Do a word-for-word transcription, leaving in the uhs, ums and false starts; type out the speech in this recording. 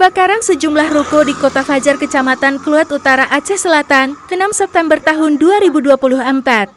Kebakaran sejumlah ruko di Kota Fajar, Kecamatan Kluet Utara, Aceh Selatan, enam September tahun dua ribu dua puluh empat.